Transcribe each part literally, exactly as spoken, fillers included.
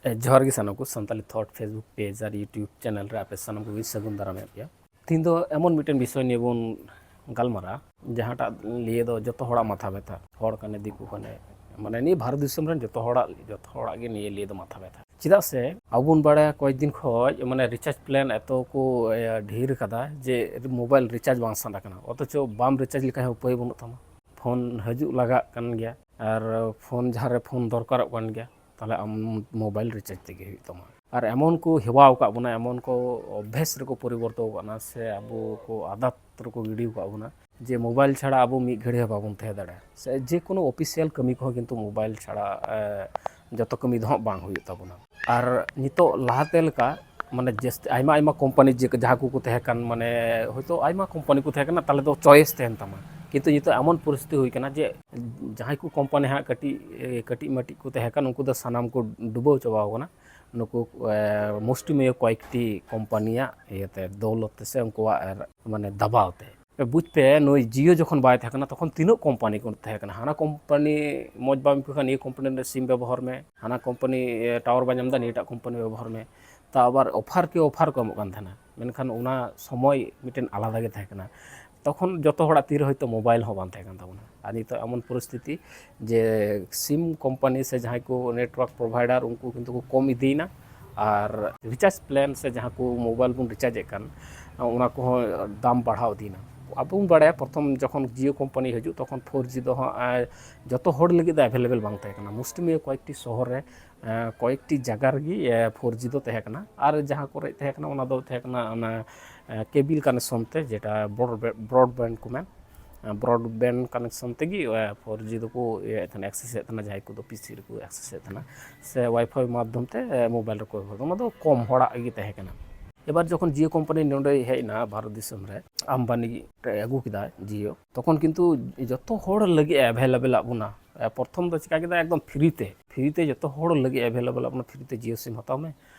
ᱮ, ᱡᱚᱦᱟᱨ ᱜᱮ ᱥᱟᱱᱟᱢ ᱠᱚ, ᱥᱟᱱᱛᱟᱞᱤ ᱛᱷᱚᱴ Facebook ᱯᱮᱡᱽ ᱟᱨ YouTube ᱪᱮᱱᱮᱞ ᱨᱮ ᱟᱯᱮ ᱥᱟᱱᱟᱢ ᱠᱚᱜᱮ ᱥᱟᱹᱜᱩᱱ ᱫᱟᱨᱟᱢᱮᱫ ᱯᱮᱭᱟ᱾ ᱛᱤᱦᱤᱧ ᱫᱚ ᱮᱢᱚᱱ ᱢᱤᱫᱴᱮᱱ ᱵᱤᱥᱚᱭ ᱱᱤᱭᱮ ᱵᱚᱱ ᱜᱟᱞᱢᱟᱨᱟᱜᱼᱟ, ᱡᱟᱦᱟᱸᱴᱟᱜ ᱞᱤᱭᱮ ᱫᱚ ᱡᱚᱛᱚ ᱦᱚᱲᱟᱜ ᱢᱟᱛᱷᱟ ᱵᱮᱛᱷᱟ, ᱦᱚᱲ ᱠᱟᱱᱮ ᱫᱤᱠᱩ ᱠᱟᱱᱮ, ᱢᱟᱱᱮ ᱱᱤᱭᱟᱹ ᱵᱷᱟᱨᱚᱛ ᱫᱤᱥᱚᱢ ᱨᱮᱱ ᱡᱚᱛᱚ ᱦᱚᱲᱟᱜ, ᱡᱚᱛᱚ ᱦᱚᱲᱟᱜ ᱜᱮ ᱱᱤᱭᱟᱹ ᱞᱤᱭᱮ ᱫᱚ ᱢᱟᱛᱷᱟ ᱵᱮᱛᱷᱟ᱾ ᱪᱮᱫᱟᱜ ᱥᱮ ᱟᱵᱚ ᱵᱚᱱ ᱵᱟᱲᱟᱭᱟ ᱠᱚᱭᱮᱠ ᱫᱤᱱ ᱠᱷᱚᱱ ᱢᱟᱱᱮ ᱨᱤᱪᱟᱨᱡᱽ ᱯᱞᱮᱱ ᱮᱛᱚ ᱠᱚ, ᱮ, ᱰᱷᱮᱨ ᱠᱟᱫᱟ ᱡᱮ ᱢᱳᱵᱟᱭᱤᱞ ᱨᱤᱪᱟᱨᱡᱽ ᱵᱟᱝ ᱥᱟᱱᱟ ᱠᱟᱱᱟ, ᱚᱛᱷᱚᱪᱚ ᱵᱟᱢ ᱨᱤᱪᱟᱨᱡᱽ ᱞᱮᱠᱷᱟᱱ ᱦᱚᱸ ᱩᱯᱟᱹᱭ ᱵᱟᱹᱱᱩᱜ ᱛᱟᱢᱟ᱾ ᱯᱷᱳᱱ ᱦᱤᱡᱩᱜ ᱞᱟᱜᱟᱜ ᱠᱟᱱ ᱜᱮᱭᱟ, ᱟᱨ ᱯᱷᱳᱱ ᱡᱟᱦᱟᱸ ᱨᱮ ᱯᱷᱳᱱ ᱫᱚᱨᱠᱟᱨᱚᱜ ᱠᱟᱱ ᱜᱮᱭᱟ, ᱛᱟᱦᱚᱞᱮ ᱟᱢ ᱢᱳᱵᱟᱭᱤᱞ ᱨᱤᱪᱟᱨᱡᱽ ᱛᱮᱜᱮ ᱦᱩᱭᱩᱜ ᱛᱟᱢᱟ᱾ ᱟᱨ ᱮᱢᱚᱱ ᱠᱚ ᱦᱮᱣᱟ ᱟᱠᱟᱫ ᱵᱚᱱᱟ, ᱮᱢᱚᱱ ᱠᱚ ᱚᱵᱷᱮᱥ ᱨᱮᱠᱚ ᱯᱚᱨᱤᱵᱚᱨᱛᱚ ᱟᱠᱟᱫ ᱵᱚᱱᱟ, ᱥᱮ ᱟᱵᱚ ᱠᱚ ᱟᱫᱟᱛ ᱨᱮᱠᱚ ᱜᱤᱰᱤ ᱟᱠᱟᱫ ᱵᱚᱱᱟ ᱡᱮ ᱢᱳᱵᱟᱭᱤᱞ ᱪᱷᱟᱲᱟ ᱟᱵᱚ ᱢᱤᱫ ᱜᱷᱟᱹᱲᱤ ᱦᱚᱸ ᱵᱟᱵᱚᱱ ᱛᱟᱦᱮᱸ ᱫᱟᱲᱮᱭᱟᱜᱼᱟ, ᱥᱮ ᱡᱮᱠᱳᱱᱳ ᱚᱯᱷᱤᱥᱤᱭᱟᱞ ᱠᱟᱹᱢᱤ ᱠᱚᱦᱚᱸ ᱠᱤᱱᱛᱩ ᱢᱳᱵᱟᱭᱤᱞ ᱪᱷᱟᱲᱟ, ᱮ, ᱡᱚᱛᱚ ᱠᱟᱹᱢᱤ ᱫᱚ ᱦᱟᱸᱜ ᱵᱟᱝ ᱦᱩᱭᱩᱜ ᱛᱟᱵᱚᱱᱟ᱾ ᱟᱨ ᱱᱤᱛᱚᱜ ᱞᱟᱦᱟᱛᱮ ᱞᱮᱠᱟ ᱢᱟᱱᱮ ᱡᱟᱹᱥᱛᱤ ᱟᱭᱢᱟ ᱟᱭᱢᱟ ᱠᱳᱢᱯᱟᱱᱤ ᱡᱮ ᱡᱟᱦᱟᱸ ᱠᱚᱠᱚ ᱛᱟᱦᱮᱸ ᱠᱟᱱ, ᱢᱟᱱᱮ ᱦᱚᱭᱛᱳ ᱟᱭᱢᱟ ᱠᱳᱢᱯᱟᱱᱤ ᱠᱚ ᱛᱟᱦᱮᱸ ᱠᱟᱱᱟ, ᱛᱟᱦᱚᱞᱮ ᱫᱚ ᱪᱚᱭᱮᱥ ᱛᱟᱦᱮᱱ ᱛᱟᱢᱟ᱾ ᱠᱤᱱᱛᱩ ᱱᱤᱛᱚᱜ ᱮᱢᱚᱱ ᱯᱚᱨᱤᱥᱛᱷᱤᱛᱤ ᱦᱩᱭ ᱠᱟᱱᱟ ᱡᱮ ᱡᱟᱦᱟᱸᱭ ᱠᱚ ᱠᱳᱢᱯᱟᱱᱤ ᱦᱟᱸᱜ ᱠᱟᱹᱴᱤᱡ, ᱮ, ᱠᱟᱹᱴᱤᱡ ᱢᱟᱹᱴᱤᱡ ᱠᱚ ᱛᱟᱦᱮᱸ ᱠᱟᱱ, ᱩᱱᱠᱩ ᱫᱚ ᱥᱟᱱᱟᱢ ᱠᱚ ᱰᱩᱵᱟᱹᱣ ᱪᱟᱵᱟᱣ ᱠᱟᱱᱟ ᱱᱩᱠᱩ, ᱮ, ᱢᱩᱥᱴᱤᱢᱮᱭ ᱠᱚᱭᱮᱠᱴᱤ ᱠᱳᱢᱯᱟᱱᱤᱭᱟᱜ ᱤᱭᱟᱹᱛᱮ, ᱫᱚᱣᱞᱚᱛ ᱛᱮ ᱥᱮ ᱩᱱᱠᱩᱣᱟᱜ, ᱮ, ᱢᱟᱱᱮ ᱫᱟᱵᱟᱣ ᱛᱮ᱾ ᱵᱩᱡᱽ ᱯᱮ, ᱱᱩᱭ ᱡᱤᱭᱳ ᱡᱚᱠᱷᱚᱱ ᱵᱟᱭ ᱛᱟᱦᱮᱸ ᱠᱟᱱᱟ, ᱛᱚᱠᱷᱚᱱ ᱛᱤᱱᱟᱹᱜ ᱠᱳᱢᱯᱟᱱᱤ ᱠᱚ ᱛᱟᱦᱮᱸ ᱠᱟᱱᱟ᱾ ᱦᱟᱱᱟ ᱠᱳᱢᱯᱟᱱᱤ ᱢᱚᱡᱽ ᱵᱟᱢ ᱟᱹᱭᱠᱟᱹᱣ ᱠᱷᱟᱱ ᱱᱤᱭᱟᱹ ᱠᱳᱢᱯᱟᱱᱤ ᱨᱮ ᱥᱤᱢ ᱵᱮᱵᱚᱦᱟᱨ ᱢᱮ, ᱦᱟᱱᱟ ᱠᱳᱢᱯᱟᱱᱤ, ᱮ, ᱴᱟᱣᱟᱨ ᱵᱟᱭ ᱧᱟᱢ ᱮᱫᱟ, ᱱᱤᱭᱟᱹᱴᱟᱜ ᱠᱳᱢᱯᱟᱱᱤ ᱵᱮᱵᱚᱦᱟᱨ ᱢᱮ᱾ ᱛᱟ ᱟᱵᱟᱨ ᱚᱯᱷᱟᱨ ᱠᱮ ᱚᱯᱷᱟᱨ ᱠᱚ ᱮᱢᱚᱜ ᱠᱟᱱ ᱛᱟᱦᱮᱱᱟ᱾ ᱢᱮᱱᱠᱷᱟᱱ ᱚᱱᱟ ᱥᱚᱢᱚᱭ ᱢᱤᱫᱴᱮᱱ ᱟᱞᱟᱫᱟ ᱜᱮ ᱛᱟᱦᱮᱸ ᱠᱟᱱᱟ᱾ ᱛᱚᱠᱷᱚᱱ ᱡᱚᱛᱚ ᱦᱚᱲᱟᱜ ᱛᱤᱨᱮ ᱦᱚᱭᱛᱳ ᱢᱳᱵᱟᱭᱤᱞ ᱦᱚᱸ ᱵᱟᱝ ᱛᱟᱦᱮᱸ ᱠᱟᱱ ᱛᱟᱵᱚᱱᱟ᱾ ᱟᱨ ᱱᱤᱛᱚᱜ ᱮᱢᱚᱱ ᱯᱚᱨᱤᱥᱛᱷᱤᱛᱤ ᱡᱮ ᱥᱤᱢ ᱠᱳᱢᱯᱟᱱᱤ ᱥᱮ ᱡᱟᱦᱟᱸᱭ ᱠᱚ ᱱᱮᱴᱣᱟᱨᱠ ᱯᱨᱳᱵᱷᱟᱭᱰᱟᱨ, ᱩᱱᱠᱩ ᱠᱤᱱᱛᱩ ᱠᱚ ᱠᱚᱢ ᱤᱫᱤᱭᱮᱱᱟ᱾ ᱟᱨ ᱨᱤᱪᱟᱨᱡᱽ ᱯᱞᱮᱱ ᱥᱮ ᱡᱟᱦᱟᱸ ᱠᱚ ᱢᱳᱵᱟᱭᱤᱞ ᱵᱚᱱ ᱨᱤᱪᱟᱨᱡᱽ ᱮᱫ ᱠᱟᱱ, ᱚᱱᱟ ᱠᱚᱦᱚᱸ ᱫᱟᱢ ᱵᱟᱲᱦᱟᱣ ᱤᱫᱤᱭᱮᱱᱟ᱾ ᱟᱵᱚ ᱵᱚᱱ ᱵᱟᱲᱟᱭᱟ, ᱯᱨᱚᱛᱷᱚᱢ ᱡᱚᱠᱷᱚᱱ ᱡᱤᱭᱳ ᱠᱳᱢᱯᱟᱱᱤ ᱦᱤᱡᱩᱜ, ᱛᱚᱠᱷᱚᱱ ᱯᱷᱳᱨ ᱡᱤ ᱫᱚ ᱦᱟᱸᱜ, ᱮ, ᱡᱚᱛᱚ ᱦᱚᱲ ᱞᱟᱹᱜᱤᱫ ᱫᱚ ᱮᱵᱷᱮᱞᱮᱵᱮᱞ ᱵᱟᱝ ᱛᱟᱦᱮᱸ ᱠᱟᱱᱟ᱾ ᱢᱩᱥᱴᱤᱢᱤᱭᱟᱹ ᱠᱚᱭᱮᱠᱴᱤ ᱥᱚᱦᱚᱨ ᱨᱮ, ᱮ, ᱠᱚᱭᱮᱠᱴᱤ ᱡᱟᱭᱜᱟ ᱨᱮᱜᱮ, ᱮ, ᱯᱷᱳᱨ ᱡᱤ ᱫᱚ ᱛᱟᱦᱮᱸ ᱠᱟᱱᱟ᱾ ᱟᱨ ᱡᱟᱦᱟᱸ ᱠᱚᱨᱮ ᱛᱟᱦᱮᱸ ᱠᱟᱱᱟ, ᱚᱱᱟ ᱫᱚ ᱛᱟᱦᱮᱸ ᱠᱟᱱᱟ ᱚᱱᱟ, ᱮ, ᱠᱮᱵᱤᱞ ᱠᱟᱱᱮᱠᱥᱚᱱ ᱛᱮ, ᱡᱮᱴᱟ ᱵᱨᱚᱰᱵᱮ-, ᱵᱨᱚᱰᱵᱮᱱᱰ ᱠᱚ ᱢᱮᱱ, ᱮ, ᱵᱨᱚᱰᱵᱮᱱᱰ ᱠᱟᱱᱮᱠᱥᱚᱱ ᱛᱮᱜᱮ, ᱮ, ᱯᱷᱳᱨ ᱡᱤ ᱫᱚᱠᱚ ᱤᱭᱟᱹᱭᱮᱫ ᱛᱟᱦᱮᱱᱟ, ᱮᱠᱥᱮᱥ ᱮᱫ ᱛᱟᱦᱮᱱᱟ, ᱡᱟᱦᱟᱸᱭ ᱠᱚᱫᱚ ᱯᱤ ᱥᱤ ᱨᱮᱠᱚ ᱮᱠᱥᱮᱥ ᱮᱫ ᱛᱟᱦᱮᱱᱟ, ᱥᱮ ᱣᱟᱭᱯᱷᱟᱭ ᱢᱟᱫᱽᱫᱷᱚᱢ ᱛᱮ, ᱮ, ᱢᱳᱵᱟᱭᱤᱞ ᱨᱮᱠᱚ ᱵᱮᱵᱚᱦᱟᱨ ᱮᱫᱟ᱾ ᱚᱱᱟ ᱫᱚ ᱠᱚᱢ ᱦᱚᱲᱟᱜ ᱜᱮ ᱛᱟᱦᱮᱸ ᱠᱟᱱᱟ᱾ ᱮᱵᱟᱨ ᱡᱚᱠᱷᱚᱱ ᱡᱤᱭᱳ ᱠᱳᱢᱯᱟᱱᱤ ᱱᱚᱰᱮᱭ ᱦᱮᱡ ᱮᱱᱟ ᱵᱷᱟᱨᱚᱛ ᱫᱤᱥᱚᱢ ᱨᱮ, ᱟᱢᱵᱟᱱᱤ ᱟᱹᱜᱩ ᱠᱮᱫᱟ ᱡᱤᱭᱳ, ᱛᱚᱠᱷᱚᱱ ᱠᱤᱱᱛᱩ ᱡᱚᱛᱚ ᱦᱚᱲ ᱞᱟᱹᱜᱤᱫ ᱮᱵᱷᱮᱞᱮᱵᱮᱞ ᱟᱫ ᱵᱚᱱᱟ᱾ ᱮ, ᱯᱨᱚᱛᱷᱚᱢ ᱫᱚ ᱪᱤᱠᱟ ᱠᱮᱫᱟ, ᱮᱠᱫᱚᱢ ᱯᱷᱨᱤ ᱛᱮ, ᱯᱷᱨᱤ ᱛᱮ ᱡᱚᱛᱚ ᱦᱚᱲ ᱞᱟᱹᱜᱤᱫ ᱮᱵᱷᱮᱞᱮᱵᱮᱞ ᱟᱫ ᱵᱚᱱᱟ, ᱯᱷᱨᱤ ᱛᱮ ᱡᱤᱭᱳ ᱥᱤᱢ ᱦᱟᱛᱟᱣ ᱢᱮ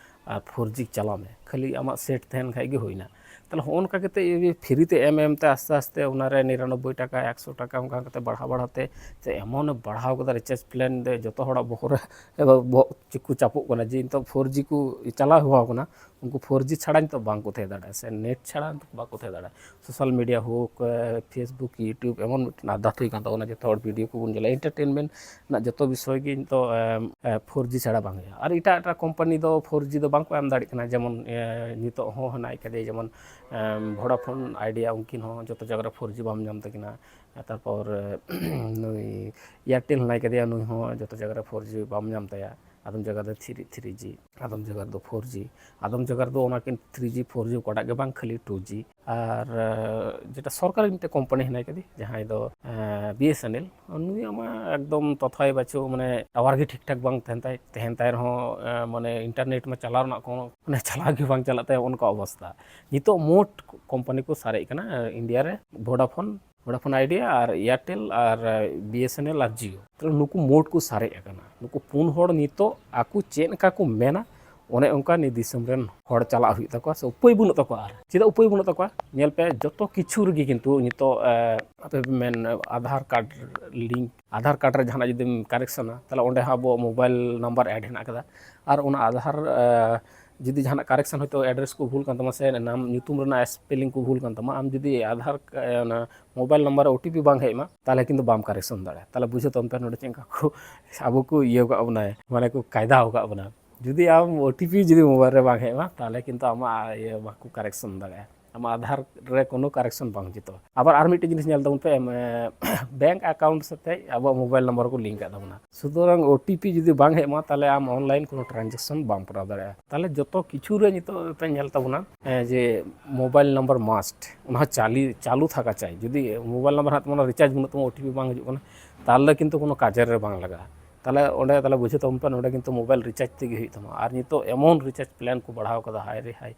ᱟᱨ ᱯᱷᱳᱨ ᱡᱤ ᱪᱟᱞᱟᱣ ᱢᱮ, ᱠᱷᱟᱹᱞᱤ ᱟᱢᱟᱜ ᱥᱮᱴ ᱛᱟᱦᱮᱱ ᱠᱷᱟᱡ ᱜᱮ ᱦᱩᱭᱱᱟ᱾ ᱛᱟᱦᱚᱞᱮ ᱦᱚᱸᱜᱼᱚ ᱱᱚᱝᱠᱟ ᱠᱟᱛᱮ ᱯᱷᱨᱤ ᱛᱮ ᱮᱢ ᱮᱢ ᱛᱮ ᱟᱥᱛᱮ ᱟᱥᱛᱮ ᱚᱱᱟᱨᱮ ᱱᱤᱨᱟᱱᱚᱵᱵᱳᱭ ᱴᱟᱠᱟ, ᱮᱠᱥᱚ ᱴᱟᱠᱟ, ᱚᱱᱠᱟ ᱠᱟᱛᱮ ᱵᱟᱲᱦᱟᱣ ᱵᱟᱲᱦᱟᱣ ᱛᱮ ᱥᱮ ᱮᱢᱚᱱᱮ ᱵᱟᱲᱦᱟᱣ ᱠᱟᱫᱟ ᱨᱤᱪᱟᱨᱡᱽ ᱯᱞᱮᱱ ᱫᱚ, ᱡᱚᱛᱚ ᱦᱚᱲᱟᱜ ᱵᱚᱦᱚᱜ ᱨᱮ ᱵᱚᱦᱚᱜ ᱪᱤᱠᱩ ᱪᱟᱯᱚᱜ ᱠᱟᱱᱟ ᱡᱮ ᱱᱤᱛᱚᱜ ᱯᱷᱳᱨ ᱡᱤ ᱠᱚ ᱪᱟᱞᱟᱣ ᱦᱮᱣᱟ ᱠᱟᱱᱟ, ᱩᱱᱠᱩ ᱯᱷᱳᱨ ᱡᱤ ᱪᱷᱟᱲᱟ ᱱᱤᱛᱚᱜ ᱵᱟᱝᱠᱚ ᱛᱟᱦᱮᱸ ᱫᱟᱲᱮᱭᱟᱜᱼᱟ, ᱥᱮ ᱱᱮᱴ ᱪᱷᱟᱲᱟ ᱱᱤᱛᱚᱜ ᱵᱟᱠᱚ ᱛᱟᱦᱮᱸ ᱫᱟᱲᱮᱭᱟᱜᱼᱟ᱾ ᱥᱳᱥᱟᱞ ᱢᱤᱰᱤᱭᱟ ᱦᱳᱠ, ᱯᱷᱮᱥᱵᱩᱠ, ᱤᱭᱩᱴᱩᱵᱽ, ᱮᱢᱚᱱ ᱢᱤᱫᱴᱮᱱ ᱟᱫᱟᱛ ᱦᱩᱭ ᱠᱟᱱ ᱛᱟᱵᱚᱱᱟ, ᱡᱚᱛᱚ ᱦᱚᱲ ᱵᱷᱤᱰᱤᱭᱳ ᱠᱚᱵᱚᱱ ᱧᱮᱞᱟ, ᱮᱱᱴᱟᱨᱴᱮᱱᱢᱮᱱᱴ ᱨᱮᱱᱟᱜ ᱡᱚᱛᱚ ᱵᱤᱥᱚᱭ ᱜᱮ ᱱᱤᱛᱚᱜ ᱯᱷᱳᱨ ᱡᱤ ᱪᱷᱟᱲᱟ ᱵᱟᱝ ᱦᱩᱭᱩᱜᱼᱟ᱾ ᱟᱨ ᱮᱴᱟᱜ ᱮᱴᱟᱜ ᱠᱳᱢᱯᱟᱱᱤ ᱫᱚ ᱯᱷᱳᱨ ᱡᱤ ᱫᱚ ᱵᱟᱝ ᱠᱚ ᱮᱢ ᱫᱟᱲᱮᱭᱟᱜ ᱠᱟᱱᱟ, ᱡᱮᱢᱚᱱ ᱮ, ᱱᱤᱛᱚᱜ ᱦᱚᱸ ᱦᱮᱱᱟᱜ ᱠᱟᱫᱮᱭᱟ, ᱡᱮᱢᱚᱱ ᱮᱢ, ᱵᱷᱳᱰᱟᱯᱷᱳᱱ ᱟᱭᱰᱤᱭᱟ, ᱩᱱᱠᱤᱱ ᱦᱚᱸ ᱡᱚᱛᱚ ᱡᱟᱭᱜᱟ ᱨᱮ ᱯᱷᱳᱨ ᱡᱤ ᱵᱟᱢ ᱧᱟᱢ ᱛᱟᱹᱠᱤᱱᱟ᱾ ᱛᱟᱨᱯᱚᱨ ᱮ, ᱱᱩᱭ ᱮᱭᱟᱨᱴᱮᱞ ᱦᱮᱱᱟᱭ ᱠᱟᱫᱮᱭᱟ, ᱱᱩᱭ ᱦᱚᱸ ᱡᱚᱛᱚ ᱡᱟᱭᱜᱟ ᱨᱮ ᱯᱷᱳᱨ ᱡᱤ ᱵᱟᱢ ᱧᱟᱢ ᱛᱟᱭᱟ, ᱟᱫᱚᱢ ᱡᱟᱭᱜᱟ ᱨᱮ ᱛᱷᱨᱤ, ᱛᱷᱨᱤ ᱡᱤ, ᱟᱫᱚᱢ ᱡᱟᱭᱜᱟ ᱨᱮᱫᱚ ᱯᱷᱳᱨ ᱡᱤ, ᱟᱫᱚᱢ ᱡᱟᱭᱜᱟ ᱨᱮᱫᱚ ᱚᱱᱟᱠᱤᱱ ᱛᱷᱨᱤ ᱡᱤ, ᱯᱷᱳᱨ ᱡᱤ ᱚᱠᱟᱴᱟᱜ ᱜᱮ ᱵᱟᱝ, ᱠᱷᱟᱹᱞᱤ ᱴᱩ ᱡᱤ᱾ ᱟᱨ ᱮ, ᱡᱮᱴᱟ ᱥᱚᱨᱠᱟᱨᱤ ᱢᱤᱫᱴᱮᱱ ᱠᱳᱢᱯᱟᱱᱤ ᱦᱮᱱᱟᱭ ᱠᱟᱫᱮ, ᱡᱟᱦᱟᱸᱭ ᱫᱚ ᱵᱤ ᱮᱥ ᱮᱱ ᱮᱞ, ᱱᱩᱭᱟᱜ ᱢᱟ ᱮᱠᱫᱚᱢ ᱛᱚᱛᱷᱟᱭ ᱵᱟᱹᱪᱩᱜ, ᱢᱟᱱᱮ ᱴᱟᱣᱟᱨ ᱜᱮ ᱴᱷᱤᱠ ᱴᱷᱟᱠ ᱵᱟᱝ ᱛᱟᱦᱮᱱ ᱛᱟᱭ, ᱛᱟᱦᱮᱱ ᱛᱟᱭ ᱨᱮᱦᱚᱸ ᱮ, ᱢᱟᱱᱮ ᱤᱱᱴᱟᱨᱱᱮᱴ ᱢᱟ ᱪᱟᱞᱟᱣ ᱨᱮᱱᱟᱜ ᱠᱳᱱᱳ, ᱢᱟᱱᱮ ᱪᱟᱞᱟᱣ ᱜᱮ ᱵᱟᱝ ᱪᱟᱞᱟᱜ ᱛᱟᱭᱟ, ᱚᱱᱠᱟ ᱚᱵᱚᱥᱛᱟ᱾ ᱱᱤᱛᱚᱜ ᱢᱳᱴ ᱠᱳᱢᱯᱟᱱᱤ ᱠᱚ ᱥᱟᱨᱮᱡ ᱠᱟᱱᱟ ᱮ, ᱤᱱᱰᱤᱭᱟ ᱨᱮ ᱵᱷᱳᱰᱟᱯᱷᱳᱱ, ᱵᱷᱳᱰᱟᱯᱷᱳᱱ ᱟᱭᱰᱤᱭᱟ ᱟᱨ ᱮᱭᱟᱨᱴᱮᱞ ᱟᱨ ᱵᱤ ᱮᱥ ᱮᱱ ᱮᱞ ᱟᱨ ᱡᱤᱭᱳ᱾ ᱛᱟᱦᱞᱮ ᱱᱩᱠᱩ ᱢᱳᱴ ᱠᱚ ᱥᱟᱨᱮᱡ ᱟᱠᱟᱱᱟ᱾ ᱱᱩᱠᱩ ᱯᱩᱱ ᱦᱚᱲ ᱱᱤᱛᱚᱜ ᱟᱠᱚ ᱪᱮᱫ ᱞᱮᱠᱟ ᱠᱚ ᱢᱮᱱᱟ, ᱚᱱᱮ ᱚᱱᱠᱟ ᱱᱤᱭᱟᱹ ᱫᱤᱥᱚᱢ ᱨᱮᱱ ᱦᱚᱲ ᱪᱟᱞᱟᱜ ᱦᱩᱭᱩᱜ ᱛᱟᱠᱚᱣᱟ, ᱥᱮ ᱩᱯᱟᱹᱭ ᱵᱟᱹᱱᱩᱜ ᱛᱟᱠᱚᱣᱟ᱾ ᱟᱨ ᱪᱮᱫᱟᱜ ᱩᱯᱟᱹᱭ ᱵᱟᱹᱱᱩᱜ ᱛᱟᱠᱚᱣᱟ? ᱧᱮᱞ ᱯᱮ, ᱡᱚᱛᱚ ᱠᱤᱪᱷᱩ ᱨᱮᱜᱮ ᱠᱤᱱᱛᱩ ᱱᱤᱛᱚᱜ ᱮ, ᱟᱯᱮ ᱯᱮ ᱢᱮᱱ Aadhaar card link, Aadhaar card ᱨᱮ ᱡᱟᱦᱟᱱᱟᱜ ᱡᱩᱫᱤᱢ ᱠᱟᱨᱮᱠᱥᱚᱱᱟ, ᱛᱟᱦᱞᱮ ᱚᱸᱰᱮ ᱦᱚᱸ ᱟᱵᱚᱣᱟᱜ ᱢᱳᱵᱟᱭᱤᱞ ᱱᱟᱢᱵᱟᱨ ᱮᱰ ᱦᱮᱱᱟᱜ ᱠᱟᱫᱟ᱾ ᱟᱨ ᱚᱱᱟ ᱟᱫᱷᱟᱨ ᱮ, ᱡᱩᱫᱤ ᱡᱟᱦᱟᱱᱟᱜ ᱠᱟᱨᱮᱠᱥᱚᱱ, ᱦᱚᱭᱛᱳ ᱮᱰᱨᱮᱥ ᱠᱚ ᱵᱷᱩᱞ ᱠᱟᱱ ᱛᱟᱢᱟ ᱥᱮ ᱱᱟᱢ, ᱧᱩᱛᱩᱢ ᱨᱮᱱᱟᱜ ᱥᱯᱮᱞᱤᱝ ᱠᱚ ᱵᱷᱩᱞ ᱠᱟᱱ ᱛᱟᱢᱟ, ᱟᱢ ᱡᱩᱫᱤ ᱟᱫᱷᱟᱨ ᱠᱟ-, ᱚᱱᱟ ᱢᱳᱵᱟᱭᱤᱞ ᱱᱟᱢᱵᱟᱨ ᱨᱮ ᱳ ᱴᱤ ᱯᱤ ᱵᱟᱝ ᱦᱮᱡ ᱟᱢᱟ, ᱛᱟᱦᱚᱞᱮ ᱠᱤᱱᱛᱩ ᱵᱟᱢ ᱠᱟᱨᱮᱠᱥᱚᱱ ᱫᱟᱲᱮᱭᱟᱜᱼᱟ᱾ ᱛᱟᱦᱚᱞᱮ ᱵᱩᱡᱷᱟᱹᱣ ᱛᱟᱵᱚᱱ ᱯᱮ, ᱱᱚᱰᱮ ᱪᱮᱫ ᱞᱮᱠᱟ ᱠᱚ ᱟᱵᱚ ᱠᱚ ᱤᱭᱟᱹ ᱠᱟᱜ ᱵᱚᱱᱟ, ᱢᱟᱱᱮ ᱠᱚ ᱠᱟᱭᱫᱟ ᱟᱠᱟᱫ ᱵᱚᱱᱟ᱾ ᱡᱩᱫᱤ ᱟᱢ ᱳ ᱴᱤ ᱯᱤ ᱡᱩᱫᱤ ᱢᱳᱵᱟᱭᱤᱞ ᱨᱮ ᱵᱟᱝ ᱦᱮᱡ ᱟᱢᱟ, ᱛᱟᱦᱚᱞᱮ ᱠᱤᱱᱛᱩ ᱟᱢᱟᱜ ᱤᱭᱟᱹ ᱵᱟᱠᱚ ᱠᱟᱨᱮᱠᱥᱚᱱ ᱫᱟᱲᱮᱭᱟᱜᱼᱟ, ᱟᱢᱟᱜ ᱟᱫᱷᱟᱨ ᱨᱮ ᱠᱳᱱᱳ ᱠᱟᱨᱮᱠᱥᱚᱱ ᱵᱟᱝ ᱦᱤᱡᱩᱜ ᱛᱟᱢᱟ᱾ ᱟᱵᱟᱨ ᱟᱨ ᱢᱤᱫᱴᱮᱡ ᱡᱤᱱᱤᱥ ᱧᱮᱞ ᱛᱟᱵᱚᱱ ᱯᱮ, ᱮᱢ, ᱮ, ᱵᱮᱝᱠ ᱟᱠᱟᱣᱩᱱᱴ ᱥᱟᱛᱮ ᱟᱵᱚᱣᱟᱜ ᱢᱳᱵᱟᱭᱤᱞ ᱱᱟᱢᱵᱟᱨ ᱠᱚ ᱞᱤᱝᱠ ᱟᱠᱟᱫ ᱛᱟᱵᱚᱱᱟ᱾ ᱥᱩᱛᱚᱨᱟᱝ ᱳ ᱴᱤ ᱯᱤ ᱡᱩᱫᱤ ᱵᱟᱝ ᱦᱮᱡ ᱟᱢᱟ, ᱛᱟᱦᱚᱞᱮ ᱟᱢ ᱚᱱᱞᱟᱭᱤᱱ ᱠᱳᱱᱳ ᱴᱨᱟᱱᱡᱮᱠᱥᱚᱱ ᱵᱟᱢ ᱠᱚᱨᱟᱣ ᱫᱟᱲᱮᱭᱟᱜᱼᱟ᱾ ᱛᱟᱦᱚᱞᱮ ᱡᱚᱛᱚ ᱠᱤᱪᱷᱩ ᱨᱮ ᱱᱤᱛᱚᱜ ᱯᱮ ᱧᱮᱞ ᱛᱟᱵᱚᱱᱟ, ᱮ, ᱡᱮ ᱢᱳᱵᱟᱭᱤᱞ ᱱᱟᱢᱵᱟᱨ ᱢᱟᱥᱴ, ᱚᱱᱟ ᱦᱚᱸ ᱪᱟᱞᱤ, ᱪᱟᱞᱩ ᱛᱷᱟᱠᱟ ᱪᱟᱭ᱾ ᱡᱩᱫᱤ ᱢᱳᱵᱟᱭᱤᱞ ᱱᱟᱢᱵᱟᱨ ᱦᱟᱸᱜ ᱛᱟᱢᱟ ᱨᱤᱪᱟᱨᱡᱽ ᱵᱟᱹᱱᱩᱜ ᱛᱟᱢᱟ, ᱳ ᱴᱤ ᱯᱤ ᱵᱟᱝ ᱦᱤᱡᱩᱜ ᱠᱟᱱᱟ, ᱛᱟᱦᱚᱞᱮ ᱠᱤᱱᱛᱩ ᱠᱳᱱᱳ ᱠᱟᱡᱮ ᱨᱮ ᱵᱟᱝ ᱞᱟᱜᱟᱜᱼᱟ᱾ ᱛᱟᱦᱚᱞᱮ ᱚᱸᱰᱮ ᱛᱟᱦᱚᱞᱮ ᱵᱩᱡᱷᱟᱹᱣ ᱛᱟᱵᱚᱱ ᱯᱮ, ᱱᱚᱰᱮ ᱠᱤᱱᱛᱩ ᱢᱳᱵᱟᱭᱤᱞ ᱨᱤᱪᱟᱨᱡᱽ ᱛᱮᱜᱮ ᱦᱩᱭᱩᱜ ᱛᱟᱢᱟ᱾ ᱟᱨ ᱱᱤᱛᱚᱜ ᱮᱢᱚᱱ ᱨᱤᱪᱟᱨᱡᱽ ᱯᱞᱮᱱ ᱠᱚ ᱵᱟᱲᱦᱟᱣ ᱠᱟᱫᱟ, ᱦᱟᱭ ᱨᱮ ᱦᱟᱭ,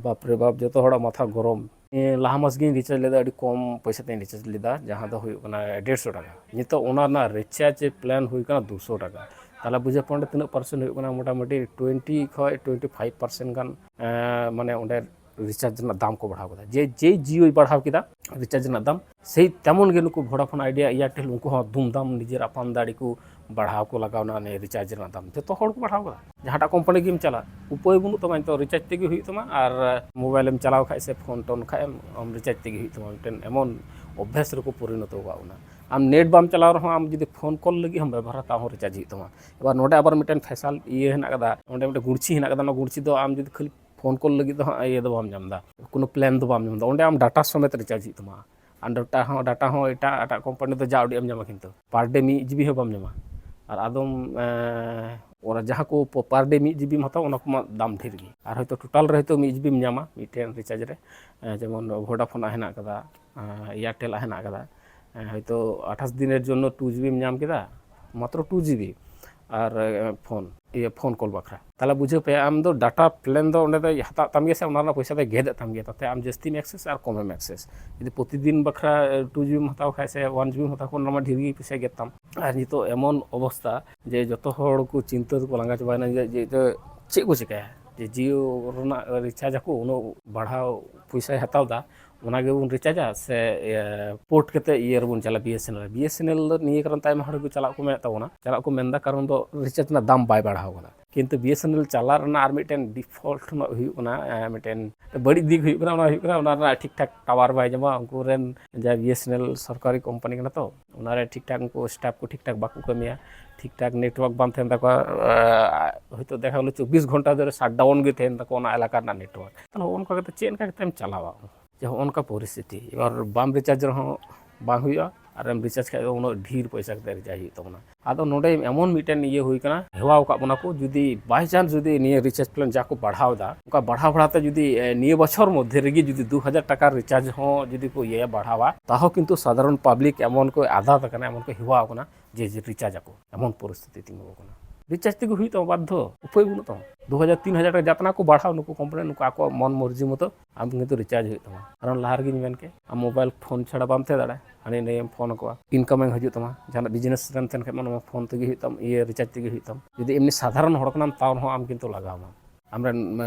ᱵᱟᱯ ᱨᱮ ᱵᱟᱯ, ᱡᱚᱛᱚ ᱦᱚᱲᱟᱜ ᱢᱟᱛᱷᱟ ᱜᱚᱨᱚᱢ᱾ ᱮᱸ, ᱞᱟᱦᱟ ᱢᱟᱥ ᱜᱤᱧ ᱨᱤᱪᱟᱨᱡᱽ ᱞᱮᱫᱟ, ᱟᱹᱰᱤ ᱠᱚᱢ ᱯᱚᱭᱥᱟ ᱛᱤᱧ ᱨᱤᱪᱟᱨᱡᱽ ᱞᱮᱫᱟ, ᱡᱟᱦᱟᱸ ᱫᱚ ᱦᱩᱭᱩᱜ ᱠᱟᱱᱟ ᱰᱮᱲᱥᱚ ᱴᱟᱠᱟ᱾ ᱱᱤᱛᱚᱜ ᱚᱱᱟ ᱨᱮᱱᱟᱜ ᱨᱤᱪᱟᱨᱡᱽ ᱯᱞᱮᱱ ᱦᱩᱭ ᱠᱟᱱᱟ ᱫᱩᱥᱚ ᱴᱟᱠᱟ᱾ ᱛᱟᱦᱚᱞᱮ ᱵᱩᱡᱷᱟᱹᱣ ᱯᱮ, ᱚᱸᱰᱮ ᱛᱤᱱᱟᱹᱜ ᱯᱟᱨᱥᱮᱱᱴ ᱦᱩᱭᱩᱜ ᱠᱟᱱᱟ? ᱢᱚᱴᱟᱢᱩᱴᱤ ᱴᱩᱭᱮᱱᱴᱤ ᱠᱷᱚᱱ ᱴᱩᱭᱮᱱᱴᱤ ᱯᱷᱟᱭᱤᱵᱷ ᱯᱟᱨᱥᱮᱱᱴ ᱜᱟᱱ, ᱮᱸ, ᱢᱟᱱᱮ ᱚᱸᱰᱮ ᱨᱤᱪᱟᱨᱡᱽ ᱨᱮᱱᱟᱜ ᱫᱟᱢ ᱠᱚ ᱵᱟᱲᱦᱟᱣ ᱠᱮᱫᱟ᱾ ᱡᱮ ᱡᱮᱭ ᱡᱤᱭᱳᱭ ᱵᱟᱲᱦᱟᱣ ᱠᱮᱫᱟ ᱨᱤᱪᱟᱨᱡᱽ ᱨᱮᱱᱟᱜ ᱫᱟᱢ, ᱥᱮᱭ ᱛᱮᱢᱚᱱ ᱜᱮ ᱱᱩᱠᱩ ᱵᱷᱳᱰᱟᱯᱷᱳᱱ ᱟᱭᱰᱤᱭᱟ, ᱮᱭᱟᱨᱴᱮᱞ, ᱩᱱᱠᱩ ᱦᱚᱸ ᱫᱩᱢᱫᱟᱢ ᱱᱤᱡᱮᱨ ᱟᱯᱟᱱ ᱫᱟᱲᱮ ᱠᱚ ᱵᱟᱲᱦᱟᱣ ᱠᱚ ᱞᱟᱜᱟᱣ ᱮᱱᱟ ᱱᱤᱭᱟᱹ ᱨᱤᱪᱟᱨᱡᱽ ᱨᱮᱱᱟᱜ ᱫᱟᱢ᱾ ᱡᱚᱛᱚ ᱦᱚᱲ ᱠᱚ ᱵᱟᱲᱦᱟᱣ ᱠᱮᱫᱟ᱾ ᱡᱟᱦᱟᱸᱴᱟᱜ ᱠᱳᱢᱯᱟᱱᱤ ᱜᱮᱢ ᱪᱟᱞᱟᱜ, ᱩᱯᱟᱹᱭ ᱵᱟᱹᱱᱩᱜ ᱛᱟᱢᱟ, ᱱᱤᱛᱚᱜ ᱨᱤᱪᱟᱨᱡᱽ ᱛᱮᱜᱮ ᱦᱩᱭᱩᱜ ᱛᱟᱢᱟ᱾ ᱟᱨ ᱢᱳᱵᱟᱭᱤᱞᱮᱢ ᱪᱟᱞᱟᱣ ᱠᱷᱟᱡ ᱥᱮ ᱯᱷᱳᱱ ᱴᱳᱱ ᱠᱷᱟᱡ ᱮᱢ, ᱟᱢ ᱨᱤᱪᱟᱨᱡᱽ ᱛᱮᱜᱮ ᱦᱩᱭᱩᱜ ᱛᱟᱢᱟ᱾ ᱢᱤᱫᱴᱮᱱ ᱮᱢᱚᱱ ᱚᱵᱵᱷᱟᱥ ᱨᱮᱠᱚ ᱯᱚᱨᱤᱱᱚᱛᱚ ᱟᱠᱟᱫ ᱵᱚᱱᱟ᱾ ᱟᱢ ᱱᱮᱴ ᱵᱟᱢ ᱪᱟᱞᱟᱣ ᱨᱮᱦᱚᱸ, ᱟᱢ ᱡᱩᱫᱤ ᱯᱷᱳᱱ ᱠᱚᱞ ᱞᱟᱹᱜᱤᱫ ᱦᱚᱸᱢ ᱵᱮᱵᱚᱦᱟᱨᱟ, ᱛᱟᱣ ᱦᱚᱸ ᱨᱤᱪᱟᱨᱡᱽ ᱦᱩᱭᱩᱜ ᱛᱟᱢᱟ᱾ ᱮᱵᱟᱨ ᱱᱚᱰᱮ ᱟᱵᱟᱨ ᱢᱤᱫᱴᱮᱱ ᱯᱷᱮᱥᱟᱞ ᱤᱭᱟᱹ ᱦᱮᱱᱟᱜ ᱠᱟᱫᱟ, ᱱᱚᱰᱮ ᱢᱤᱫᱴᱮᱱ ᱜᱩᱲᱪᱷᱤ ᱦᱮᱱᱟᱜ ᱠᱟᱫᱟ, ᱚᱱᱟ ᱜᱩᱲᱪᱷᱤ ᱫᱚ ᱟᱢ ᱡᱩᱫᱤ ᱠᱷᱟᱹᱞᱤ ᱯᱷᱳᱱ ᱠᱚᱞ ᱞᱟᱹᱜᱤᱫ ᱫᱚ ᱦᱟᱸᱜ ᱤᱭᱟᱹ ᱫᱚ ᱵᱟᱢ ᱧᱟᱢ ᱮᱫᱟ, ᱠᱳᱱᱳ ᱯᱞᱮᱱ ᱫᱚ ᱵᱟᱢ ᱧᱟᱢ ᱮᱫᱟ᱾ ᱚᱸᱰᱮ ᱟᱢ ᱰᱟᱴᱟ ᱥᱚᱢᱮᱛ ᱨᱤᱪᱟᱨᱡᱽ ᱦᱩᱭᱩᱜ ᱛᱟᱢᱟ᱾ ᱟᱨ ᱰᱟᱴᱟ ᱦᱚᱸ, ᱰᱟᱴᱟ ᱦᱚᱸ ᱮᱴᱟᱜ, ᱮᱴᱟᱜ ᱠᱳᱢᱯᱟᱱᱤ ᱫᱚ ᱡᱟ ᱩᱰᱤᱡ ᱮᱢ ᱧᱟᱢᱟ, ᱠᱤᱱᱛᱩ ᱯᱟᱨ ᱰᱮ ᱢᱤᱫ ᱡᱤᱵᱤ ᱦᱚᱸ ᱵᱟᱢ ᱧᱟᱢᱟ᱾ ᱟᱨ ᱟᱫᱚᱢ, ᱮᱸ, ᱚᱱᱟ ᱡᱟᱦᱟᱸ ᱠᱚ ᱯᱟᱨ ᱰᱮ ᱢᱤᱫ ᱡᱤᱵᱤᱢ ᱦᱟᱛᱟᱣᱟ, ᱚᱱᱟ ᱠᱚᱢᱟ ᱫᱟᱢ ᱰᱷᱮᱨ ᱜᱮ᱾ ᱟᱨ ᱦᱚᱭᱛᱳ ᱴᱳᱴᱟᱞ ᱨᱮ ᱦᱚᱭᱛᱳ ᱢᱤᱫ ᱡᱤᱵᱤᱢ ᱧᱟᱢᱟ ᱢᱤᱫᱴᱮᱱ ᱨᱤᱪᱟᱨᱡᱽ ᱨᱮ, ᱮᱸ, ᱡᱮᱢᱚᱱ ᱵᱷᱳᱰᱟᱯᱷᱳᱱᱟᱜ ᱦᱮᱱᱟᱜ ᱠᱟᱫᱟ, ᱮᱸ, ᱮᱭᱟᱨᱴᱮᱞᱟᱜ ᱦᱮᱱᱟᱜ ᱠᱟᱫᱟ, ᱮᱸ, ᱦᱚᱭᱛᱳ ᱟᱴᱷᱟᱥ ᱫᱤᱱᱮᱨ ᱡᱚᱱᱱᱚ ᱴᱩ ᱡᱤᱵᱤᱢ ᱧᱟᱢ ᱠᱮᱫᱟ, ᱢᱟᱛᱨᱚ ᱴᱩ ᱡᱤᱵᱤ, ᱟᱨ, ᱮᱸ, ᱯᱷᱳᱱ, ᱤᱭᱟᱹ, ᱯᱷᱳᱱ ᱠᱚᱞ ᱵᱟᱠᱷᱨᱟ᱾ ᱛᱟᱦᱚᱞᱮ ᱵᱩᱡᱷᱟᱹᱣ ᱯᱮ, ᱟᱢ ᱫᱚ ᱰᱟᱴᱟ ᱯᱞᱮᱱ ᱫᱚ ᱚᱸᱰᱮ ᱫᱚᱭ ᱦᱟᱛᱟᱣ ᱛᱟᱢ ᱜᱮᱭᱟ ᱥᱮ, ᱚᱱᱟ ᱨᱮᱱᱟᱜ ᱯᱚᱭᱥᱟ ᱫᱚᱭ ᱜᱮᱫ ᱮᱫ ᱛᱟᱢ ᱜᱮᱭᱟ, ᱛᱟᱛᱮ ᱟᱢ ᱡᱟᱹᱥᱛᱤᱢ ᱮᱠᱥᱮᱥ ᱟᱨ ᱠᱚᱢᱮᱢ ᱮᱠᱥᱮᱥ᱾ ᱡᱩᱫᱤ ᱯᱨᱚᱛᱤᱫᱤᱱ ᱵᱟᱠᱷᱨᱟ ᱴᱩ ᱡᱤᱵᱤᱢ ᱦᱟᱛᱟᱣ ᱠᱷᱟᱡ ᱥᱮ ᱚᱣᱟᱱ ᱡᱤᱵᱤᱢ ᱦᱟᱛᱟᱣ ᱠᱷᱟᱱ, ᱚᱱᱟ ᱢᱟ ᱰᱷᱮᱨ ᱜᱮ ᱯᱚᱭᱥᱟᱭ ᱜᱮᱫ ᱛᱟᱢ᱾ ᱟᱨ ᱱᱤᱛᱚᱜ ᱮᱢᱚᱱ ᱚᱵᱚᱥᱛᱟ ᱡᱮ ᱡᱚᱛᱚ ᱦᱚᱲ ᱠᱚ ᱪᱤᱱᱛᱟᱹ ᱫᱚᱠᱚ ᱞᱟᱸᱜᱟ ᱪᱟᱵᱟᱭᱮᱱᱟ ᱡᱮ, ᱡᱮ, ᱡᱮ ᱪᱮᱫ ᱠᱚ ᱪᱤᱠᱟᱹᱭᱟ, ᱡᱮ ᱡᱤᱭᱳ ᱨᱮᱱᱟᱜ ᱨᱤᱪᱟᱨᱡᱽ ᱟᱠᱚ, ᱩᱱᱟᱹᱜ ᱵᱟᱲᱦᱟᱣ ᱯᱚᱭᱥᱟᱭ ᱦᱟᱛᱟᱣ ᱮᱫᱟ, ᱚᱱᱟ ᱜᱮᱵᱚᱱ ᱨᱤᱪᱟᱨᱡᱟ ᱥᱮ, ᱤᱭᱟᱹ, ᱯᱳᱨᱴ ᱠᱟᱛᱮ ᱤᱭᱟᱹ ᱨᱮᱵᱚᱱ ᱪᱟᱞᱟᱜᱼᱟ, ᱵᱤ ᱮᱥ ᱮᱱ ᱮᱞ ᱨᱮ᱾ ᱵᱤ ᱮᱥ ᱮᱱ ᱮᱞ ᱫᱚ ᱱᱤᱭᱟᱹ ᱠᱟᱨᱚᱱ ᱛᱮ ᱟᱭᱢᱟ ᱦᱚᱲ ᱜᱮᱠᱚ ᱪᱟᱞᱟᱜ ᱠᱚ ᱢᱮᱱᱮᱫ ᱛᱟᱵᱚᱱᱟ, ᱪᱟᱞᱟᱜ ᱠᱚ ᱢᱮᱱᱫᱟ, ᱠᱟᱨᱚᱱ ᱫᱚ ᱨᱤᱪᱟᱨᱡᱽ ᱨᱮᱱᱟᱜ ᱫᱟᱢ ᱵᱟᱭ ᱵᱟᱲᱦᱟᱣ ᱠᱟᱱᱟ᱾ ᱠᱤᱱᱛᱩ ᱵᱤ ᱮᱥ ᱮᱱ ᱮᱞ ᱪᱟᱞᱟᱜ ᱨᱮᱱᱟᱜ ᱟᱨ ᱢᱤᱫᱴᱮᱱ ᱰᱤᱯᱷᱚᱞᱴ ᱨᱮᱱᱟᱜ ᱦᱩᱭᱩᱜ ᱠᱟᱱᱟ, ᱮ, ᱢᱤᱫᱴᱮᱱ ᱵᱟᱹᱲᱤᱡ ᱫᱤᱠ ᱦᱩᱭᱩᱜ ᱠᱟᱱᱟ, ᱚᱱᱟ ᱦᱩᱭᱩᱜ ᱠᱟᱱᱟ ᱚᱱᱟ ᱨᱮᱱᱟᱜ ᱴᱷᱤᱠ ᱴᱷᱟᱠ ᱴᱟᱣᱟᱨ ᱵᱟᱭ ᱧᱟᱢᱟ᱾ ᱩᱱᱠᱩ ᱨᱮᱱ ᱡᱟᱦᱟᱸ ᱵᱤ ᱮᱥ ᱮᱱ ᱮᱞ ᱥᱚᱨᱠᱟᱨᱤ ᱠᱳᱢᱯᱟᱱᱤ ᱠᱟᱱᱟ ᱛᱚ, ᱚᱱᱟ ᱨᱮ ᱴᱷᱤᱠ ᱴᱷᱟᱠ ᱩᱱᱠᱩ ᱥᱴᱟᱯ ᱠᱚ ᱴᱷᱤᱠ ᱴᱷᱟᱠ ᱵᱟᱠᱚ ᱠᱟᱹᱢᱤᱭᱟ, ᱴᱷᱤᱠ ᱴᱷᱟᱠ ᱱᱮᱴᱣᱟᱨᱠ ᱵᱟᱝ ᱛᱟᱦᱮᱱ ᱛᱟᱠᱚᱣᱟ, ᱮ, ᱦᱚᱭᱛᱳ ᱫᱮᱠᱷᱟ ᱜᱮᱞᱚ ᱪᱚᱵᱵᱤᱥ ᱜᱷᱚᱱᱴᱟ ᱫᱷᱚᱨᱮ ᱥᱟᱴᱰᱟᱣᱩᱱ ᱜᱮ ᱛᱟᱦᱮᱱ ᱛᱟᱠᱚᱣᱟ ᱚᱱᱟ ᱮᱞᱟᱠᱟ ᱨᱮᱱᱟᱜ ᱱᱮᱴᱣᱟᱨᱠ᱾ ᱛᱟᱦᱚᱞᱮ ᱦᱚᱸᱜᱼᱚ ᱱᱚᱝᱠᱟ ᱠᱟᱛᱮ ᱪᱮᱫ ᱞᱮᱠᱟ ᱠᱟᱛᱮᱢ ᱪᱟᱞᱟᱣᱟ? ᱡᱮ ᱦᱚᱸᱜᱼᱚ ᱱᱚᱝᱠᱟ ᱯᱚᱨᱤᱥᱛᱷᱤᱛᱤ, ᱮᱵᱟᱨ ᱵᱟᱢ ᱨᱤᱪᱟᱨᱡᱽ ᱨᱮᱦᱚᱸ ᱵᱟᱝ ᱦᱩᱭᱩᱜᱼᱟ, ᱟᱨᱮᱢ ᱨᱤᱪᱟᱨᱡᱽ ᱠᱷᱟᱡ ᱫᱚ ᱩᱱᱟᱹᱜ ᱰᱷᱮᱨ ᱯᱚᱭᱥᱟ ᱠᱟᱛᱮ ᱨᱤᱪᱟᱨᱡᱽ ᱦᱩᱭᱩᱜ ᱛᱟᱵᱚᱱᱟ᱾ ᱟᱫᱚ ᱱᱚᱰᱮ ᱮᱢᱚᱱ ᱢᱤᱫᱴᱮᱱ ᱤᱭᱟᱹ ᱦᱩᱭ ᱠᱟᱱᱟ, ᱦᱮᱣᱟᱣ ᱟᱠᱟᱫ ᱵᱚᱱᱟ ᱠᱚ, ᱡᱩᱫᱤ by chance ᱡᱩᱫᱤ ᱱᱤᱭᱟᱹ ᱨᱤᱪᱟᱨᱡᱽ ᱯᱞᱮᱱ ᱡᱟ ᱠᱚ ᱵᱟᱲᱦᱟᱣ ᱮᱫᱟ, ᱚᱱᱠᱟ ᱵᱟᱲᱦᱟᱣ ᱵᱟᱲᱦᱟᱣ ᱛᱮ ᱡᱩᱫᱤ, ᱮ, ᱱᱤᱭᱟᱹ ᱵᱚᱪᱷᱚᱨ ᱢᱚᱫᱽᱫᱷᱮ ᱨᱮᱜᱮ ᱡᱩᱫᱤ ᱫᱩ ᱦᱟᱡᱟᱨ ᱴᱟᱠᱟ ᱨᱤᱪᱟᱨᱡᱽ ᱦᱚᱸ ᱡᱩᱫᱤ ᱠᱚ ᱤᱭᱟᱹᱭᱟ, ᱵᱟᱲᱦᱟᱣᱟ, ᱛᱟᱦᱚᱸ ᱠᱤᱱᱛᱩ ᱥᱟᱫᱷᱟᱨᱚᱱ ᱯᱟᱵᱽᱞᱤᱠ ᱮᱢᱚᱱ ᱠᱚ ᱟᱫᱟᱛ ᱟᱠᱟᱱᱟ, ᱮᱢᱚᱱ ᱠᱚ ᱦᱮᱣᱟᱣ ᱟᱠᱟᱱᱟ ᱡᱮ, ᱡᱮ ᱨᱤᱪᱟᱨᱡᱽ ᱟᱠᱚ, ᱮᱢᱚᱱ ᱯᱚᱨᱤᱥᱛᱷᱤᱛᱤ ᱛᱤᱸᱜᱩ ᱟᱠᱟᱱᱟ᱾ ᱨᱤᱪᱟᱨᱡᱽ ᱛᱮᱜᱮ ᱦᱩᱭᱩᱜ ᱛᱟᱢᱟ, ᱵᱟᱫᱽᱫᱷᱚ, ᱩᱯᱟᱹᱭ ᱵᱟᱹᱱᱩᱜ ᱛᱟᱢᱟ᱾ ᱫᱩ ᱦᱟᱡᱟᱨ ᱛᱤᱱ ᱦᱟᱡᱟᱨ ᱴᱟᱠᱟ ᱡᱟᱛᱱᱟ ᱠᱚ ᱵᱟᱲᱦᱟᱣ, ᱱᱩᱠᱩ ᱠᱳᱢᱯᱟᱱᱤ, ᱱᱩᱠᱩ ᱟᱠᱚᱣᱟᱜ ᱢᱚᱱ ᱢᱚᱨᱡᱤ ᱢᱚᱛᱚ ᱟᱢ ᱠᱤᱱᱛᱩ ᱨᱤᱪᱟᱨᱡᱽ ᱦᱩᱭᱩᱜ ᱛᱟᱢᱟ᱾ ᱠᱟᱨᱚᱱ ᱞᱟᱦᱟ ᱨᱮᱜᱮᱧ ᱢᱮᱱ ᱠᱮᱫ, ᱟᱢ ᱢᱳᱵᱟᱭᱤᱞ ᱯᱷᱳᱱ ᱪᱷᱟᱲᱟ ᱵᱟᱢ ᱛᱟᱦᱮᱸ ᱫᱟᱲᱮᱭᱟᱜᱼᱟ, ᱦᱟᱹᱱᱤ ᱱᱟᱹᱭᱮᱢ ᱯᱷᱳᱱ ᱟᱠᱚᱣᱟ, ᱤᱱᱠᱟᱢᱤᱝ ᱦᱤᱡᱩᱜ ᱛᱟᱢᱟ, ᱡᱟᱦᱟᱱᱟᱜ ᱵᱤᱡᱽᱱᱮᱥ ᱨᱮᱢ ᱛᱟᱦᱮᱱ ᱠᱷᱟᱡ ᱢᱟ ᱱᱚᱣᱟ ᱯᱷᱳᱱ ᱛᱮᱜᱮ ᱦᱩᱭᱩᱜ ᱛᱟᱢ, ᱤᱭᱟᱹ ᱨᱤᱪᱟᱨᱡᱽ ᱛᱮᱜᱮ ᱦᱩᱭᱩᱜ ᱛᱟᱢ᱾ ᱡᱩᱫᱤ ᱮᱢᱱᱤ ᱥᱟᱫᱷᱟᱨᱚᱱ ᱦᱚᱲ ᱠᱟᱱᱟᱢ, ᱛᱟᱣ ᱨᱮᱦᱚᱸ ᱟᱢ ᱠᱤᱱᱛᱩ ᱞᱟᱜᱟᱣ ᱟᱢᱟ᱾ ᱟᱢᱨᱮᱱ,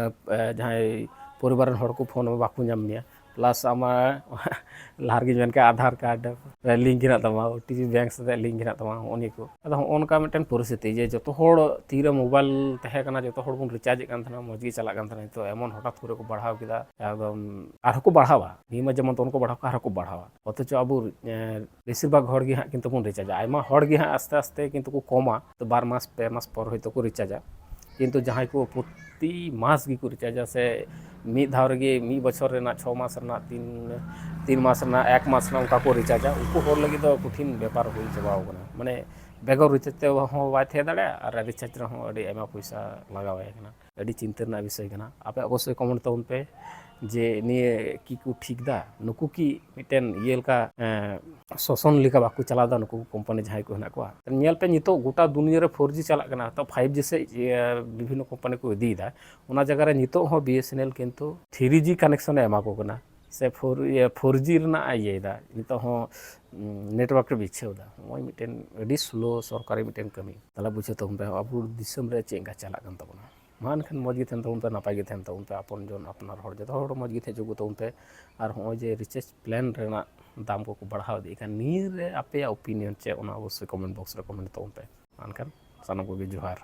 ᱮ, ᱡᱟᱦᱟᱸᱭ ᱯᱚᱨᱤᱵᱟᱨ ᱨᱮᱱ ᱦᱚᱲ ᱠᱚ ᱯᱷᱳᱱ ᱟᱢᱟ, ᱵᱟᱠᱚ ᱧᱟᱢ ᱢᱮᱭᱟ᱾ ᱯᱞᱟᱥ ᱟᱢᱟᱜ ᱞᱟᱦᱟ ᱨᱮᱜᱮᱧ ᱢᱮᱱ ᱠᱮᱫ, ᱟᱫᱷᱟᱨ ᱠᱟᱨᱰ ᱨᱮ ᱞᱤᱝᱠ ᱦᱮᱱᱟᱜ ᱛᱟᱢᱟ, ᱳ ᱴᱤ ᱯᱤ ᱵᱮᱝᱠ ᱥᱟᱛᱮᱜ ᱞᱤᱝᱠ ᱦᱮᱱᱟᱜ ᱛᱟᱢᱟ, ᱦᱚᱸᱜᱼᱚ ᱱᱤᱭᱟᱹ ᱠᱚ᱾ ᱟᱫᱚ ᱦᱚᱸᱜᱼᱚ ᱱᱚᱝᱠᱟ ᱢᱤᱫᱴᱮᱱ ᱯᱚᱨᱤᱥᱛᱷᱤᱛᱤ ᱡᱮ ᱡᱚᱛᱚ ᱦᱚᱲ ᱛᱤᱨᱮ ᱢᱳᱵᱟᱭᱤᱞ ᱛᱟᱦᱮᱸ ᱠᱟᱱᱟ, ᱡᱚᱛᱚ ᱦᱚᱲ ᱵᱚᱱ ᱨᱤᱪᱟᱨᱡᱽ ᱮᱫ ᱠᱟᱱ ᱛᱟᱦᱮᱱᱟ, ᱢᱚᱡᱽ ᱜᱮ ᱪᱟᱞᱟᱜ ᱠᱟᱱ ᱛᱟᱦᱮᱱᱟ᱾ ᱱᱤᱛᱚᱜ ᱮᱢᱚᱱ ᱦᱚᱴᱟᱛ ᱠᱚᱨᱮ ᱠᱚ ᱵᱟᱲᱦᱟᱣ ᱠᱮᱫᱟ, ᱮᱠᱫᱚᱢ ᱟᱨᱦᱚᱸ ᱠᱚ ᱵᱟᱲᱦᱟᱣᱟ, ᱱᱤᱭᱟᱹ ᱢᱟ ᱡᱮᱢᱚᱱ ᱛᱮᱢᱚᱱ ᱠᱚ ᱵᱟᱲᱦᱟᱣ ᱠᱚᱣᱟ, ᱟᱨᱦᱚᱸ ᱠᱚ ᱵᱟᱲᱦᱟᱣᱟ᱾ ᱚᱛᱷᱚᱪᱚ ᱟᱵᱚ, ᱮᱸ, ᱵᱮᱥᱤᱨ ᱵᱷᱟᱜᱽ ᱦᱚᱲ ᱜᱮ ᱦᱟᱸᱜ ᱠᱤᱱᱛᱩ ᱵᱚᱱ ᱨᱤᱪᱟᱨᱡᱟ᱾ ᱟᱭᱢᱟ ᱦᱚᱲ ᱜᱮ ᱦᱟᱸᱜ ᱟᱥᱛᱮ ᱟᱥᱛᱮ ᱠᱤᱱᱛᱩ ᱠᱚ ᱠᱚᱢᱟ, ᱛᱚ ᱵᱟᱨ ᱢᱟᱥ ᱯᱮ ᱢᱟᱥ ᱯᱚᱨ ᱦᱚᱭᱛᱳ ᱠᱚ ᱨᱤᱪᱟᱨᱡᱟ᱾ ᱠᱤᱱᱛᱩ ᱡᱟᱦᱟᱸᱭ ᱠᱚ ᱯᱨᱚᱛᱤ ᱢᱟᱥ ᱜᱮᱠᱚ ᱨᱤᱪᱟᱨᱡᱟ ᱥᱮ ᱢᱤᱫ ᱫᱷᱟᱣ ᱨᱮᱜᱮ ᱢᱤᱫ ᱵᱚᱪᱷᱚᱨ ᱨᱮᱱᱟᱜ ᱪᱷᱚ ᱢᱟᱥ ᱨᱮᱱᱟᱜ ᱛᱤᱱ, ᱛᱤᱱ ᱢᱟᱥ ᱨᱮᱱᱟᱜ ᱮᱠ ᱢᱟᱥ ᱨᱮᱱᱟᱜ ᱚᱱᱠᱟ ᱠᱚ ᱨᱤᱪᱟᱨᱡᱟ, ᱩᱱᱠᱩ ᱦᱚᱲ ᱞᱟᱹᱜᱤᱫ ᱫᱚ ᱠᱚᱴᱷᱤᱱ ᱵᱮᱯᱟᱨ ᱦᱩᱭ ᱪᱟᱵᱟᱣ ᱠᱟᱱᱟ᱾ ᱢᱟᱱᱮ ᱵᱮᱜᱚᱨ ᱨᱤᱪᱟᱨᱡᱽ ᱛᱮ ᱦᱚᱸ ᱵᱟᱭ ᱛᱟᱦᱮᱸ ᱫᱟᱲᱮᱭᱟᱜᱼᱟ ᱟᱨ ᱨᱤᱪᱟᱨᱡᱽ ᱨᱮᱦᱚᱸ ᱟᱹᱰᱤ ᱟᱭᱢᱟ ᱯᱚᱭᱥᱟ ᱞᱟᱜᱟᱣ ᱟᱭ ᱠᱟᱱᱟ᱾ ᱟᱹᱰᱤ ᱪᱤᱱᱛᱟᱹ ᱨᱮᱱᱟᱜ ᱵᱤᱥᱚᱭ ᱠᱟᱱᱟ᱾ ᱟᱯᱮ ᱚᱵᱚᱥᱥᱳᱭ ᱠᱚᱢᱮᱱᱴ ᱛᱟᱵᱚᱱ ᱯᱮ ᱡᱮ ᱱᱤᱭᱟᱹ ᱠᱤ ᱠᱚ ᱴᱷᱤᱠ ᱫᱟ, ᱱᱩᱠᱩ ᱠᱤ ᱢᱤᱫᱴᱮᱱ ᱤᱭᱟᱹ ᱞᱮᱠᱟ, ᱮᱸ, ᱥᱚᱥᱚᱱ ᱞᱮᱠᱟ ᱵᱟᱠᱚ ᱪᱟᱞᱟᱣ ᱫᱟ ᱱᱩᱠᱩ ᱠᱳᱢᱯᱟᱱᱤ ᱡᱟᱦᱟᱸᱭ ᱠᱚ ᱦᱮᱱᱟᱜ ᱠᱚᱣᱟ? ᱧᱮᱞ ᱯᱮ, ᱱᱤᱛᱚᱜ ᱜᱚᱴᱟ ᱫᱩᱱᱤᱭᱟᱹ ᱨᱮ ᱯᱷᱳᱨ ᱡᱤ ᱪᱟᱞᱟᱜ ᱠᱟᱱᱟ, ᱛᱚ ᱯᱷᱟᱭᱤᱵᱷ ᱡᱤ ᱥᱮᱫ, ᱤᱭᱟᱹ, ᱵᱤᱵᱷᱤᱱᱱᱚ ᱠᱳᱢᱯᱟᱱᱤ ᱠᱚ ᱤᱫᱤᱭᱮᱫᱟ᱾ ᱚᱱᱟ ᱡᱟᱭᱜᱟ ᱨᱮ ᱱᱤᱛᱚᱜ ᱦᱚᱸ ᱵᱤ ᱮᱥ ᱮᱱ ᱮᱞ ᱠᱤᱱᱛᱩ ᱛᱷᱨᱤ ᱡᱤ ᱠᱟᱱᱮᱠᱥᱚᱱ ᱮ ᱮᱢᱟ ᱠᱚ ᱠᱟᱱᱟ, ᱥᱮ ᱯᱷᱳᱨ, ᱤᱭᱟᱹ, ᱯᱷᱳᱨ ᱡᱤ ᱨᱮᱱᱟᱜ ᱮ ᱤᱭᱟᱹᱭᱮᱫᱟ, ᱱᱤᱛᱚᱜ ᱦᱚᱸ, ᱩᱸ, ᱱᱮᱴᱣᱟᱨᱠ ᱨᱮ ᱵᱤᱪᱷᱟᱹᱣ ᱮᱫᱟ᱾ ᱱᱚᱜᱼᱚᱭ ᱢᱤᱫᱴᱮᱱ ᱟᱹᱰᱤ ᱥᱞᱳ ᱥᱚᱨᱠᱟᱨᱤ ᱢᱤᱫᱴᱮᱱ ᱠᱟᱹᱢᱤ᱾ ᱛᱟᱦᱚᱞᱮ ᱵᱩᱡᱷᱟᱹᱣ ᱛᱟᱵᱚᱱ ᱯᱮ ᱟᱵᱚ ᱫᱤᱥᱚᱢ ᱨᱮ ᱪᱮᱫ ᱞᱮᱠᱟ ᱪᱟᱞᱟᱜ ᱠᱟᱱ ᱛᱟᱵᱚᱱᱟ᱾ ᱢᱟ ᱮᱱᱠᱷᱟᱱ ᱢᱚᱡᱽ ᱜᱮ ᱛᱟᱦᱮᱱ ᱛᱟᱵᱚᱱ ᱯᱮ, ᱱᱟᱯᱟᱭ ᱜᱮ ᱛᱟᱦᱮᱱ ᱛᱟᱵᱚᱱ ᱯᱮ, ᱟᱯᱚᱱ ᱡᱚᱱ ᱟᱯᱱᱟᱨ ᱦᱚᱲ ᱡᱚᱛᱚ ᱦᱚᱲ ᱢᱚᱡᱽ ᱜᱮ ᱛᱟᱦᱮᱸ ᱦᱚᱪᱚ ᱠᱚ ᱛᱟᱵᱚᱱ ᱯᱮ᱾ ᱟᱨ ᱦᱚᱸᱜᱼᱚᱭ ᱡᱮ ᱨᱤᱪᱟᱨᱡᱽ ᱯᱞᱮᱱ ᱨᱮᱱᱟᱜ ᱫᱟᱢ ᱠᱚᱠᱚ ᱵᱟᱲᱦᱟᱣ ᱤᱫᱤᱭᱮᱫ ᱠᱟᱱ, ᱱᱤᱭᱟᱹ ᱨᱮ ᱟᱯᱮᱭᱟᱜ ᱚᱯᱤᱱᱤᱭᱚᱱ ᱪᱮᱫ, ᱚᱱᱟ ᱚᱵᱚᱥᱥᱳᱭ ᱠᱚᱢᱮᱱᱴ ᱵᱚᱠᱥ ᱨᱮ ᱠᱚᱢᱮᱱᱴ ᱛᱟᱵᱚᱱ ᱯᱮ᱾ ᱢᱟ ᱮᱱᱠᱷᱟᱱ ᱥᱟᱱᱟᱢ ᱠᱚᱜᱮ ᱡᱚᱦᱟᱨ᱾